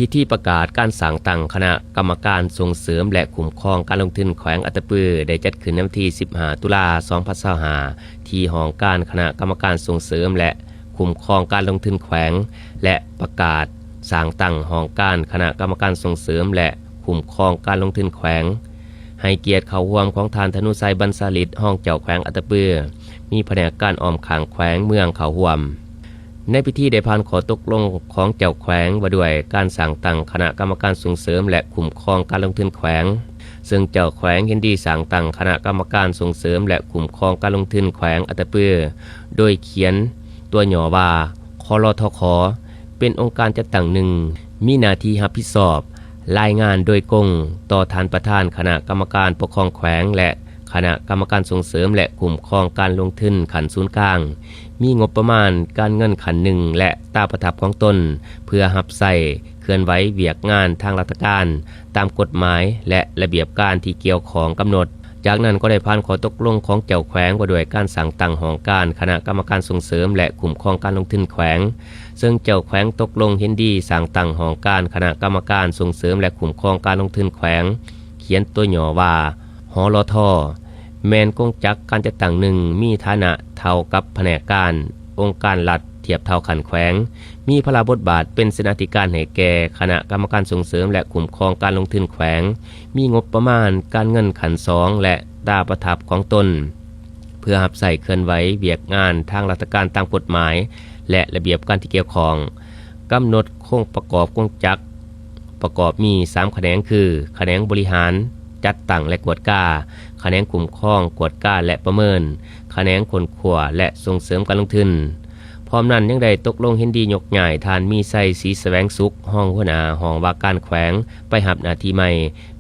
ພິທີປະກາດການສ້າງຕັ້ງຄະນະກຳມະການສົ່ງເສີມ ແລະ ຄຸ້ມຄອງການລົງທຶນແຂວງອັດຕະປື ໄດ້ຈັດຂຶ້ນໃນວັນທີສິບຫ້າ ຕຸລາ ສອງພັນຊາວຫ້າ ທີ່ຫ້ອງການຄະນະກຳມະການສົ່ງເສີມ ແລະ ຄຸ້ມຄອງການລົງທຶນແຂວງ ແລະ ປະກາດສ້າງຕັ້ງຫ້ອງການຄະນະກຳມະການສົ່ງເສີມ ແລະ ຄຸ້ມຄອງການລົງທຶນແຂວງ. ໃຫ້ກຽດເຂົ້າຮ່ວມຂອງທ່ານ ທະນູໄຊ ບັນຊາລິດ ຮອງເຈົ້າແຂວງອັດຕະປື, ມີພະແນກການອ້ອມຂ້າງແຂວງເມືອງເຂົ້າຮ່ວມ. ໃນພິທີໄດ້ຜ່ານຂໍ້ຕົກລົງຂອງເຈົ້າແຂວງວ່າດ້ວຍການສ້າງຕັ້ງຄະນະກຳມະການສົ່ງເສີມ ແລະ ຄຸ້ມຄອງການລົງທຶນແຂວງ, ເຊິ່ງເຈົ້າແຂວງເຫັນດີສ້າງຕັ້ງຄະນະກຳມະການສົ່ງເສີມ ແລະ ຄຸ້ມຄອງການລົງທຶນແຂວງອັດຕະປື ໂດຍຂຽນຕົວຫຍໍ້ວ່າ ຄລທຂ ເປັນອົງການຈັດຕັ້ງໜຶ່ງ ມີໜ້າທີ່ຮັບຜິດຊອບ ລາຍງານໂດຍກົງຕໍ່ທ່ານປະທານຄະນະກຳມະການປົກຄອງແຂວງ ແລະ ຄະນະກຳມະການສົ່ງເສີມ ແລະ ຄຸ້ມຄອງການລົງທຶນຂັ້ນສູນກາງ, ມີງົບປະມານການເງິນຂັ້ນໜຶ່ງ ແລະ ຕາປະທັບຂອງຕົນ ເພື່ອຮັບໃຊ້ເຄື່ອນໄຫວວຽກງານທາງລັດຖະການ ຕາມກົດໝາຍ ແລະ ລະບຽບການທີ່ກ່ຽວຂ້ອງກຳນົດ. ຈາກນັ້ນກໍໄດ້ຜ່ານຂໍ້ຕົກລົງຂອງເຈົ້າແຂວງວ່າດ້ວຍການສ້າງຕັ້ງຫ້ອງການຄະນະກຳມະການສົ່ງເສີມ ແລະ ຄຸ້ມຄອງການລົງທຶນແຂວງ, ເຊິ່ງເຈົ້າແຂວງຕົກລົງເຫັນດີສ້າງຕັ້ງຫ້ອງການຄະນະກຳມະການສົ່ງເສີມ ແລະ ຄຸ້ມຄອງການລົງທຶນແຂວງ, ຂຽນຕົວຫຍໍ້ວ່າ ຮລທ, ແມ່ນກົງຈັກການຈັດຕັ້ງໜຶ່ງ ມີຖານະເທົ່າກັບພະແນກການອົງການລັດທຽບເທົ່າຂັ້ນແຂວງ, ມີພາລະບົດບາດເປັນເສນາທິການໃຫ້ແກ່ຄະນະກຳມະການສົ່ງເສີມ ແລະ ຄຸ້ມຄອງການລົງທຶນແຂວງ, ມີງົບປະມານການເງິນຂັ້ນສອງ ແລະ ຕາປະທັບຂອງຕົນ ເພື່ອຮັບໃຊ້ເຄື່ອນໄຫວວຽກງານທາງລັດຖະການຕາມກົດໝາຍ ແລະ ລະບຽບການທີ່ກ່ຽວຂ້ອງ, ກຳນົດໂຄງປະກອບກົງຈັກ ປະກອບມີສາມຂະແໜງຄື ຂະແໜງບໍລິຫານ, ຈັດຕັ້ງ ແລະ ກວດກາ, ຂະແໜງຄຸ້ມຄອງ, ກວດກາ ແລະ ປະເມີນ, ຂະແໜງຄົ້ນຄວ້າ ແລະ ສົ່ງເສີມການລົງທຶນ. ພ້ອມນັ້ນຍັງໄດ້ຕົກລົງເຫັນດີຍົກຍ້າຍທ່ານ ມີໄຊ ສີສະແຫວງສຸກ ຮອງຫົວໜ້າຫ້ອງວ່າການແຂວງ ໄປຮັບໜ້າທີ່ໃໝ່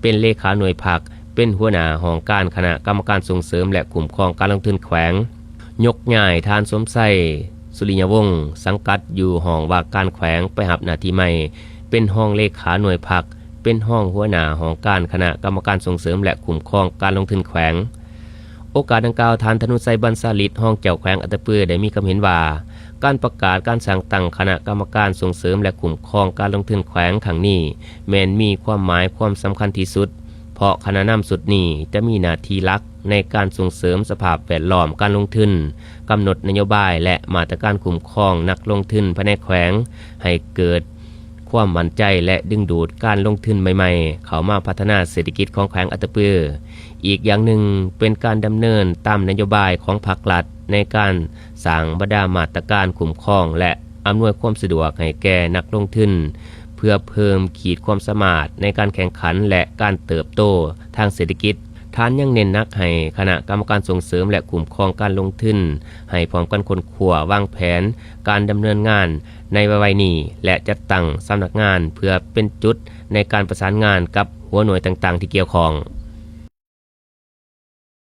ເປັນເລຂາໜ່ວຍພັກ, ເປັນຫົວໜ້າຫ້ອງການຄະນະກຳມະການສົ່ງເສີມ ແລະ ຄຸ້ມຄອງການລົງທຶນແຂວງ. ຍົກຍ້າຍທ່ານ ສົມໄຊ ສຸລິຍະວົງ ສັງກັດຢູ່ຫ້ອງວ່າການແຂວງ ໄປຮັບໜ້າທີ່ໃໝ່ ເປັນຮອງເລຂາໜ່ວຍພັກ, ເປັນຮອງຫົວໜ້າຫ້ອງການຄະນະກຳມະການສົ່ງເສີມ ແລະ ຄຸ້ມຄອງການລົງທຶນແຂວງ. ໂອກາດດັ່ງກ່າວ, ທ່ານ ທະນູໄຊ ບັນຊາລິດ ຮອງເຈົ້າແຂວງອັດຕະປື ໄດ້ມີຄຳເຫັນວ່າ ການປະກາດການສ້າງຕັ້ງຄະນະກຳມະການສົ່ງເສີມ ແລະ ຄຸ້ມຄອງການລົງທຶນແຂວງຄັ້ງນີ້ ແມ່ນມີຄວາມໝາຍຄວາມສຳຄັນທີ່ສຸດ, ເພາະຄະນະນຳຊຸດນີ້ຈະມີໜ້າທີ່ຫຼັກໃນການສົ່ງເສີມສະພາບແວດລ້ອມການລົງທຶນ, ກຳນົດນະໂຍບາຍ ແລະ ມາດຕະການຄຸ້ມຄອງນັກລົງທຶນພາຍໃນແຂວງ ໃຫ້ເກີດ ຄວາມໝັ້ນໃຈ ແລະ ດຶງດູດການລົງທຶນໃໝ່ໆ ເຂົ້າມາພັດທະນາເສດຖະກິດຂອງແຂວງອັດຕະປື. ອີກຢ່າງໜຶ່ງ ເປັນການດຳເນີນຕາມນະໂຍບາຍຂອງພັກລັດ ໃນການສ້າງບັນດາມາດຕະການຄຸ້ມຄອງ ແລະ ອຳນວຍຄວາມສະດວກໃຫ້ແກ່ນັກລົງທຶນ ເພື່ອເພີ່ມຂີດຄວາມສາມາດໃນການແຂ່ງຂັນ ແລະ ການເຕີບໂຕທາງເສດຖະກິດ. ທ່ານຍັງເນັ້ນໜັກໃຫ້ຄະນະກຳມະການສົ່ງເສີມ ແລະ ຄຸ້ມຄອງການລົງທຶນ ໃຫ້ພ້ອມກັນຄົ້ນຄວ້າວາງແຜນການດຳເນີນງານໃນໄວໆນີ້ ແລະ ຈັດຕັ້ງສຳນັກງານເພື່ອເປັນຈຸດໃນການປະສານງານກັບຫົວໜ່ວຍຕ່າງໆທີ່ກ່ຽວຂ້ອງ.